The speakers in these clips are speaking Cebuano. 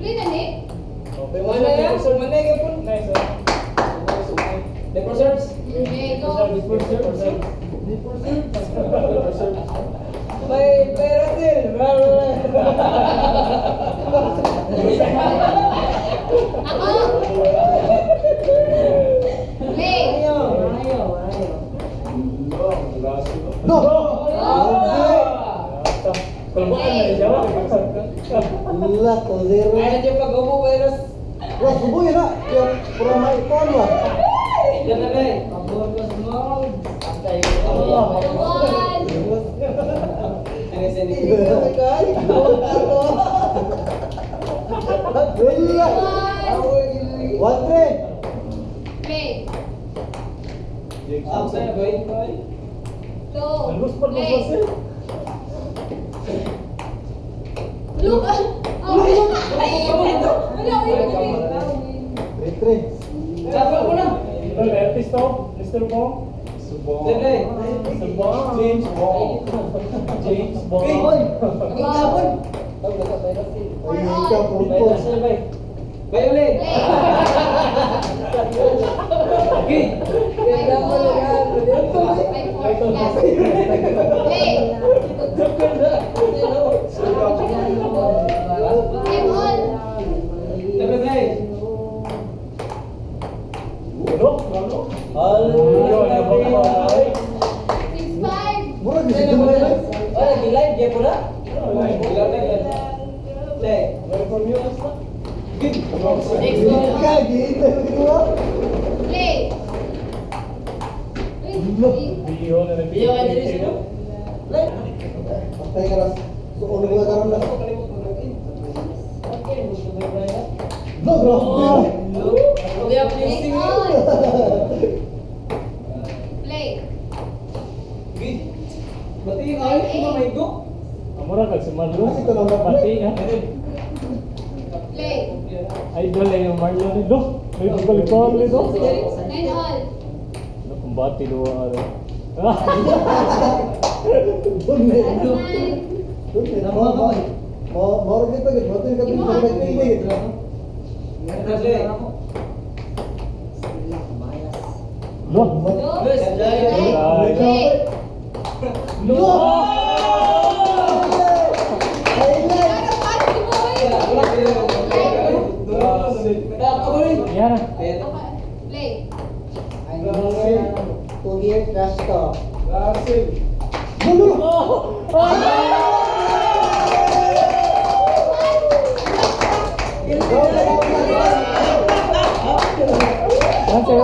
Play na ni. Okay, Wala yan. Wala yan po. Nice, oh. The preserves. Okay, go. Preserve. Preserve. May pera din. Ako. Play. Ayaw, ayaw, ayaw. No! Wala, kolero. Ay, nandiyan pag-upo, pero Wah, subo yun ah. Yung pura maipon ba? Yan na eh. Pag-upo mo. One. Wala. One. 1-3. Play. Ako sa'yo, boy. Two. Play. Look. Oh. Ay, ito. Wala, wait, wait. 3-3. Dapat mo na. Mr. Bong. Dede. Mr. Bong. James Bong. James Bong. One. Ay, ikaw, purpose. Bay ulit. Play. Okay. By four. By four. Last. Play. I'm on. Dapat na Ulo, ulo. 6-5. Murag, si Jumay na. Oh, lagi-live, di po na? Live. Ika, giintay mo ginawa. Play. Uy, Patay ka ras. So, ulo ka karon las. No, grabe. Play on. Play. Pati yung ayos ko may go. Amura kag si Marlon. Kasi ito lang ba? Pati ha. Play. Idol eh yung Marlon ni Do. May pagbalik-balik ni Do. 9 all. No, kumbati do ano. Ah. Doon eh. Last 9. Doon eh. Mo dito gid, mo dito gid. Mo dito gid. Lo. Go. Ay. Play. Lo. Highlight. Ano pa si boy? Yan na. Play. To hear trash talk. Dulo. 1-0, 1-0.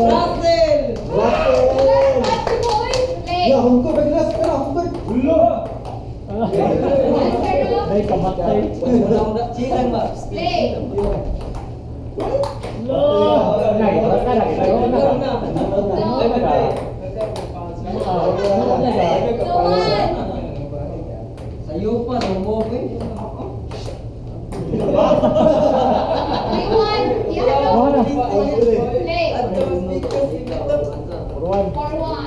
Russell! Russell. Last si boy. Play. Ya, hungkod ba gilas ka na, hungkod. Lo. 1-0. Ay, kamatay. Chilang ba? Play. Lo. Lagi, lagi, lagi, lagi. 2-1. Sayo pa, lumob eh. 3-1. Yeah. Oh, na. Play. 4-1. 4-1.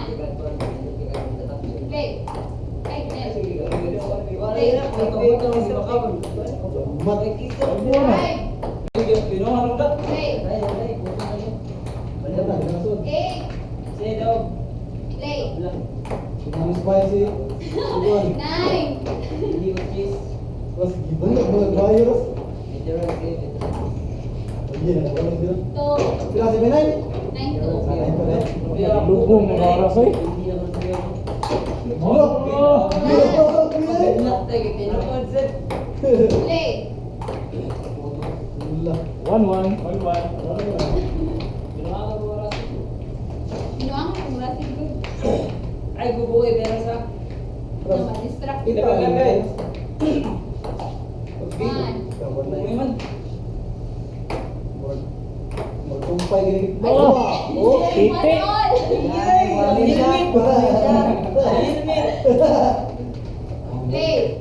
Play. Ay, next. Mat. 5. Play. 8. Play. Smile si Juan. 9. Mas gibang mga virus. Ayun, wala sila. 2. Sila si Benay. 9-2. Sanay pa rin. Lubong ng oras eh. Lo. Oh. Play. Wala. 1-1. 1-1. Ginawa ko kung wala si Good. Ay, gubuhay, meron sa... Na-distract. Kita. 1. Magtumpay gini. Oh. Oh. Titi. 1 all. Play.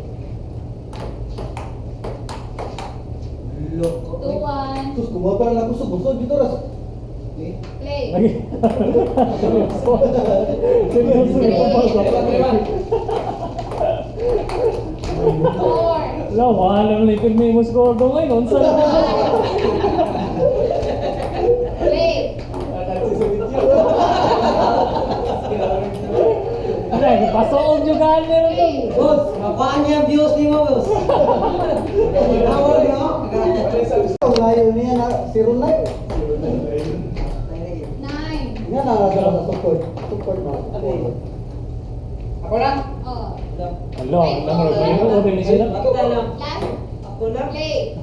2-1. Terus kumuha pa lang ako sa busog dito ras. Play. Lagi. Seryoso. Seryoso yung papasok. 4. Wala, wala na lang may mo score do ngayon. Unsa na? Play. Wala, pasoon yung gaan meron to. Play. Boss, makuhaan niya ang views ni mo, boss. Tawag niyo. Ang layo niya na 09. 9. Nga na sa support. Support na. Support. Ako lang. Oh. Alo, ang mga ba yun? Sila. Ako lang. Last. Ako lang. Play.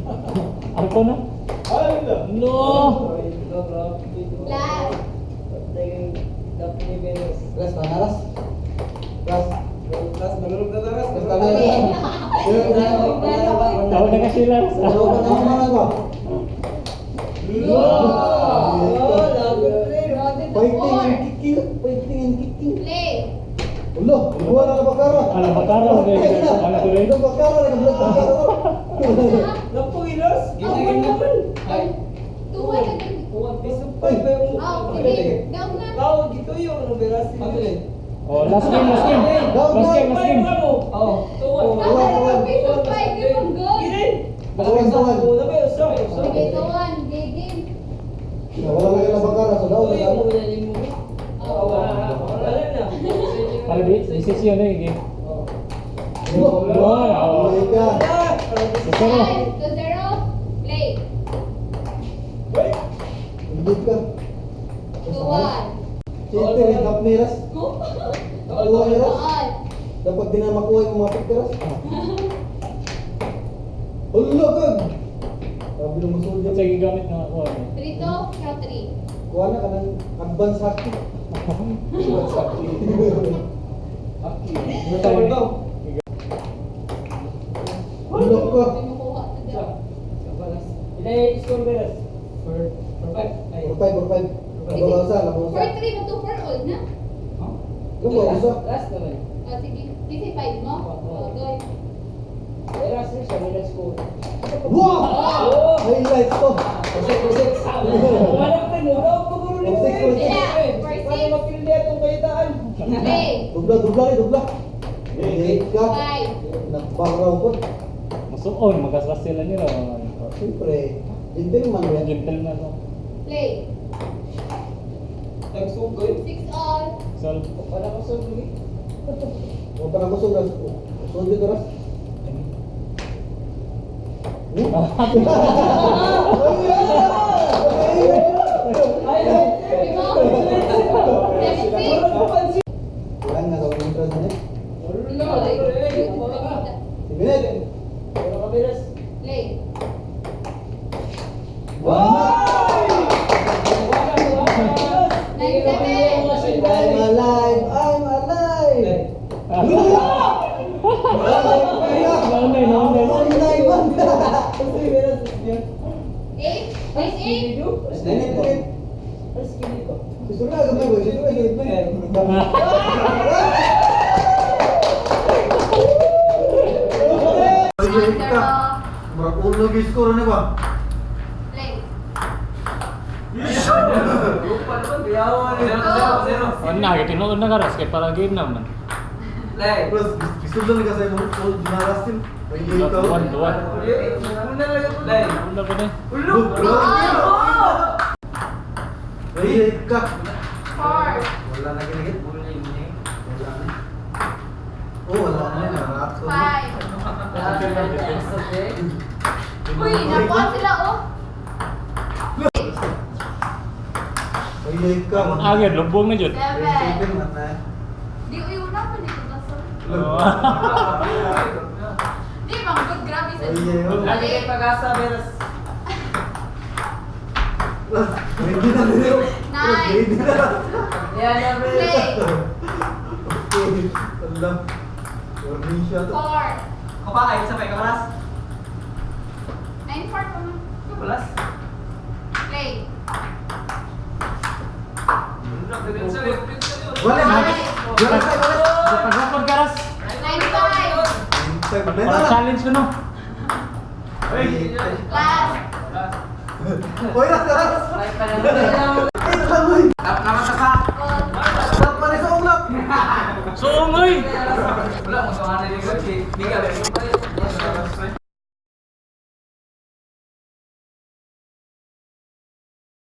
Ako na. No. Last. Ras, panaras. Ras. Ras, malulog na ras. Ras, panaras. Tawag na ka sila. Ano ba naman ba? Oh, lagot rin. Fighting 4. and kicking. Fighting and kicking. Play. Ulo, buwan na bakara. Alam bakara, alam ko rin. Ulo bakara, nagablag bakara. Napuilos. Ginagan naman. Ay, 2 1. Pisumpay ba yung... Oh, sige. Down na. Tao, gito yung ano, beras. Oh, last game, last game. Last game, last game. Oo. Bakit ang piece of five di mong good? Ginin! Tuwan, tuwan. Una ba yung usap? Sige, 2 1. Game, game. Wala lagi na bakara, so daw Uy, na. muna ni mo. Oh. Wala na. Para di, decision na yung game. Ulo. Wow. Ulo ka. Zero. 5 to 0. Play. Hindi ka. 2 1. Siyempre, tap ni Ras. Kuha ni Ras. All. Dapat di na makuha yung mga pictures. Ulo ka. Sabi ng masulya. Sige, gamit na ako. 3 2, shot 3. Kuha na ka ng advance hockey. Ano tayo? Ulo ka. May makuha to daw. Ilay score beras. For five. Ay. Or five, or five. Labaw sa, labaw sa. 4 3 ba 2 4 all na? Labaw sa. Last naman. Oh, sige. Kasi 5 mo? Oh, go. Beras rin siya, may score. Wow! Oh! Highlights to. Six, six. Walang tayo mo. Daw paguro ni Six, six. Sila. 4 Para 6. mapildi atong kayitaan. Play. Dubla, dubla ni, dubla. Hindi ka. 5. Nagbaraw ko. Masuon, magkaskas sila nila. Siyempre, gentleman yan. Gentleman. No? Play. Nagsugoy. 6 all. So, Wala ko sugoy. Huwag pa na kusog, Ras. Kusog dito, Ras. Ay, Di mo? 7 6. Wala nga sa interest na eh. Play. Sige. Play. 9 7. I'm alive! I'm alive! Naunay, naunay. Naunay man! 8. 8 8. Dinit, dinit. Susunod na, gamay boy. Susunod na, gamay. Zero. Murag ulo gyud score ni ba? Play. Oh, na, tinuod na karas kay para game naman. Plus, gisulod na ka sa imong old na Russell. May ikaw. One, one. Una pa na. Ulo! May ka. 4. Wala na ginigit. Wala na. Oh, wala na. Narato. 5. Uy, nakuha sila oh. May ka. Agad, lubong na jud. 7. man na. Di uy una pa dito kaso. Oh. Di bang good grabe sa. Ay, Pag-asa, Beras. Ready na rin. 9. Ready na. Yan na, Beras. Play. Okay. Alam. Warning shot. 4. Kapa, ay, sabay ka, Beras. 9 4 pa man. Beras. Play. Wala na. Wala na. Pag-rapod karas. 9 5. Para challenge ko no. Last. Oy, ras, ras. Ay, langoy. All. Lap pa rin sa ulap. Suong oy. Wala, kung saan na yung